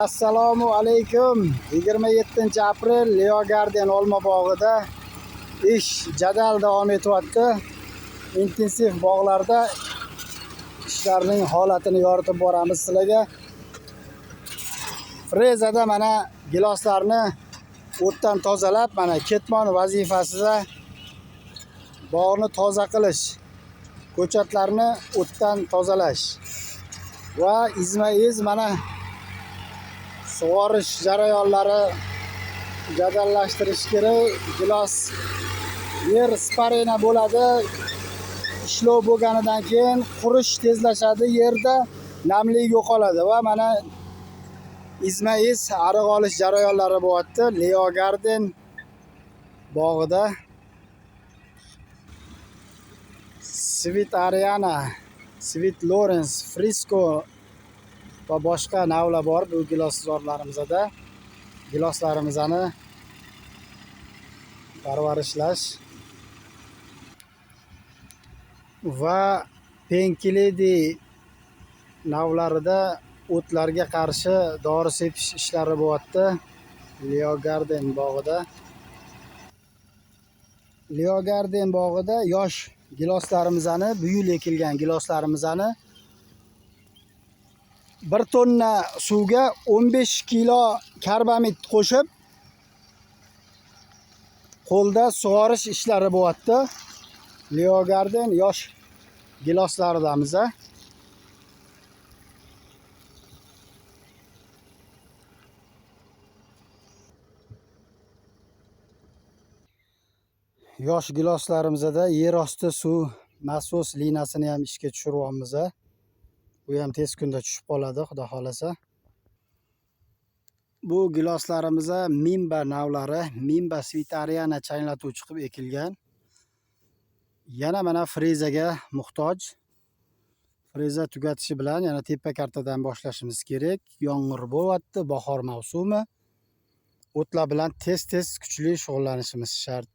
Assalomu alaykum. 27 aprel Leo Garden olma bog'ida ish jadal davom etyapti. Intensiv bog'larda ishlarning holatini yoritib boramiz sizlarga. Frezada mana giloslarni o'tdan tozalab, mana ketmon vazifasida bog'ni toza qilish, ko'chatlarni o'tdan tozalash va izma-iz mana sug'orish jarayonlari jadallashtirish kerak. Gilos yer sparena bo'ladi. Ishlov bo'lganidan keyin qurish tezlashadi, yerda namlik yo'qoladi va mana izma-iz ariq olish jarayonlari bo'lyapti Leo Garden bog'ida. Sweet Ariana, Sweet Lawrence, Frisco va boshqa navlar bor bu giloszorlarimizda. Giloslarimizni parvarishlash va Penkiledi navlarida o'tlarga qarshi dori sepish ishlari bo'lyapti Leo Garden bog'ida. Leo Garden bog'ida yosh giloslarimizni, bu yil ekilgan giloslarimizni 1 tonna suvga 15 kilo karbamid qo'shib qo'lda sug'orish ishlari bo'lyapti. Leo Garden yosh giloslaridamiz. Yosh giloslarimizda yer osti suv nasos linasini ham ishga tushiryapmiz. Bu ham tez kunda tushib qoladi, xudo xolasa. Bu giloslarimiz Mimba navlari, Mimba Sweet Ariana changlatuvchi qilib ekilgan. Yana mana frezaga muhtoj. Freza tugatishi bilan yana tepa kartadan boshlashimiz kerak. Yomg'ir bo'lyapti, bahor mavsumi. O'tlar bilan tez-tez kuchli shug'ullanishimiz shart.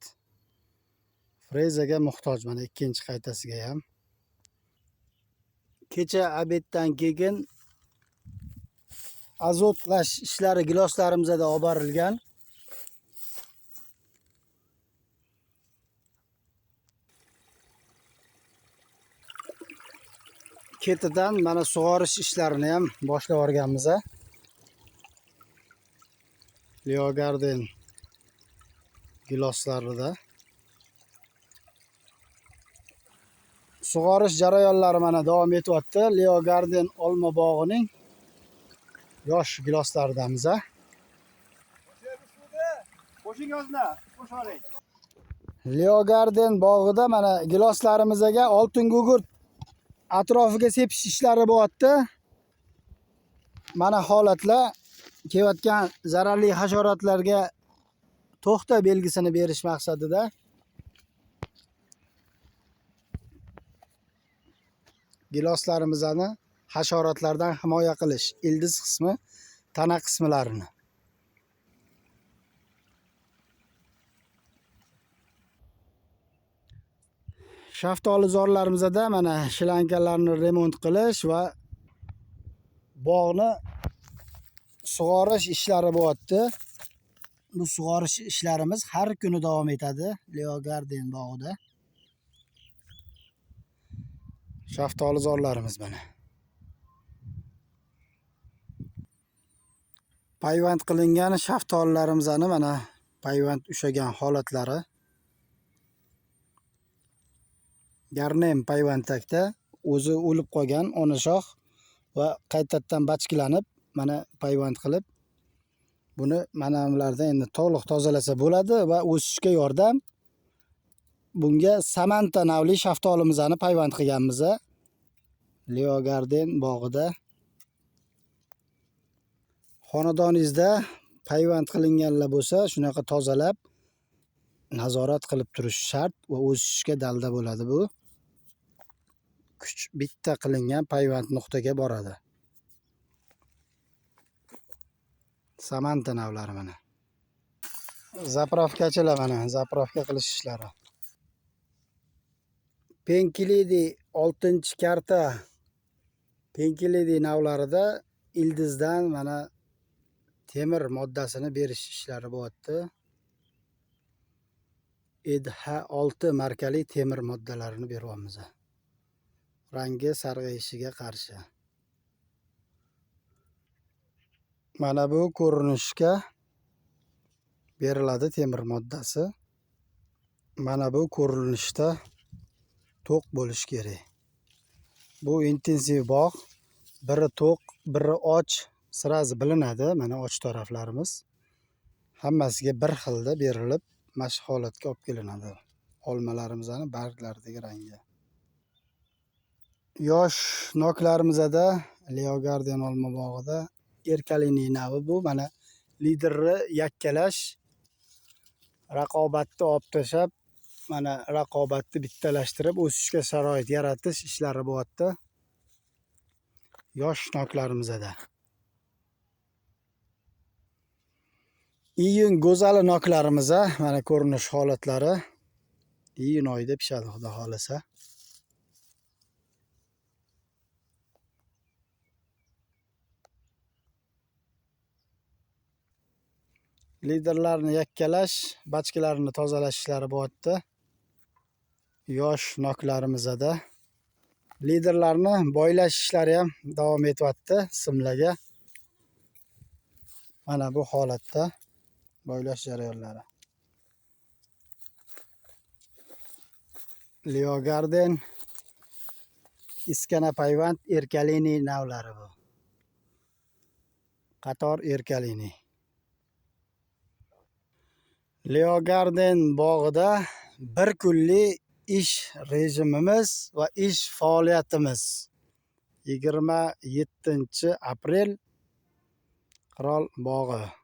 Frezaga muhtoj mana ikkinchi qaytasiga ham. Kecha obeddan keyin azotlash ishlari giloslarimizda olib borilgan. Ketidan mana sug'orish ishlarini ham boshlab yuborganmiz. Leo Garden giloslarida sug'orish jarayonlari mana davom etyapti. Leo Garden olma bog'ining yosh giloslardamiz. Leo Garden bog'ida mana giloslarimizga oltin gugurt atrofiga sepish ishlari bo'lyapti. Mana holatlar kelayotgan zararli hasharotlarga to'xta belgisini berish maqsadida giloslarimizni hasharotlardan himoya qilish, ildiz qismi, tana qismlarini. Shaftolizorlarimizda mana shlankalarni remont qilish va bog'ni sug'orish ishlari bo'lyapti. Bu sug'orish ishlarimiz har kuni davom etadi Leo Garden bog'ida. Shaftolizorlarimiz mana. Payvand qilingan shaftolilarimizni mana payvand ushagan holatlari. Garnem payvandakda o'zi o'lib qolgan ona shox va qaytadan bachkilanib mana payvand qilib buni mana bulardan endi to'liq tozalasa bo'ladi va o'sishga yordam. Bunga Samanta navli shaftolimizni payvand qilganmiz Leo Garden bog'ida. Xonadoningizda payvand qilinganlar bo'lsa, shunaqa tozalab nazorat qilib turish shart va o'sishga dalda bo'ladi bu. Kuch bitta qilingan payvand nuqtaga boradi. Samanta navlari mana. Zapravkachilar mana, zapravka qilish ishlari. Penkilidi 6-karta Penkilidi navlarida ildizdan mana Temir moddasini berish ishlari bo'lyapti. EDH 6 markali temir moddalarini beryapmiz. Rangi sarg'ayishiga qarshi. Mana bu ko'rinishga beriladi temir moddasi. Mana bu ko'rinishda to'q bo'lishi kerak. Bu intensiv bog', biri to'q, biri och, sirazi bilinadi. Mana och taraflarimiz. Hammasiga bir xilda berilib, mana shu holatga olib kelinadi. Olmalarimizning barglaridagi rangi. Yosh noklarimizda Leo Garden olma bog'ida Erkalini navi bu. Mana liderni yakkalash, raqobatni olib tashlab, mana raqobatni bittalashtirib o'sishga sharoit yaratish ishlari bo'lyapti. Yosh noklarimizda. Iyun go'zali noklarimiz mana ko'rinish holatlari. Iyun oyida pishadi xudo xolasa. Liderlarni yakkalash, bachkalarni tozalash ishlari bo'lyapti. Yosh noklarimizda liderlarni boylash ishlari ham davom etyapti simlarga. Mana bu holatda boylash jarayonlari. Leo Garden Iskana Payvand Erkalini navlari bu. Qator Erkalini. Leo Garden bog'ida bir kunlik ish rejimimiz va ish faoliyatimiz. 27 aprel Qirol bog'i.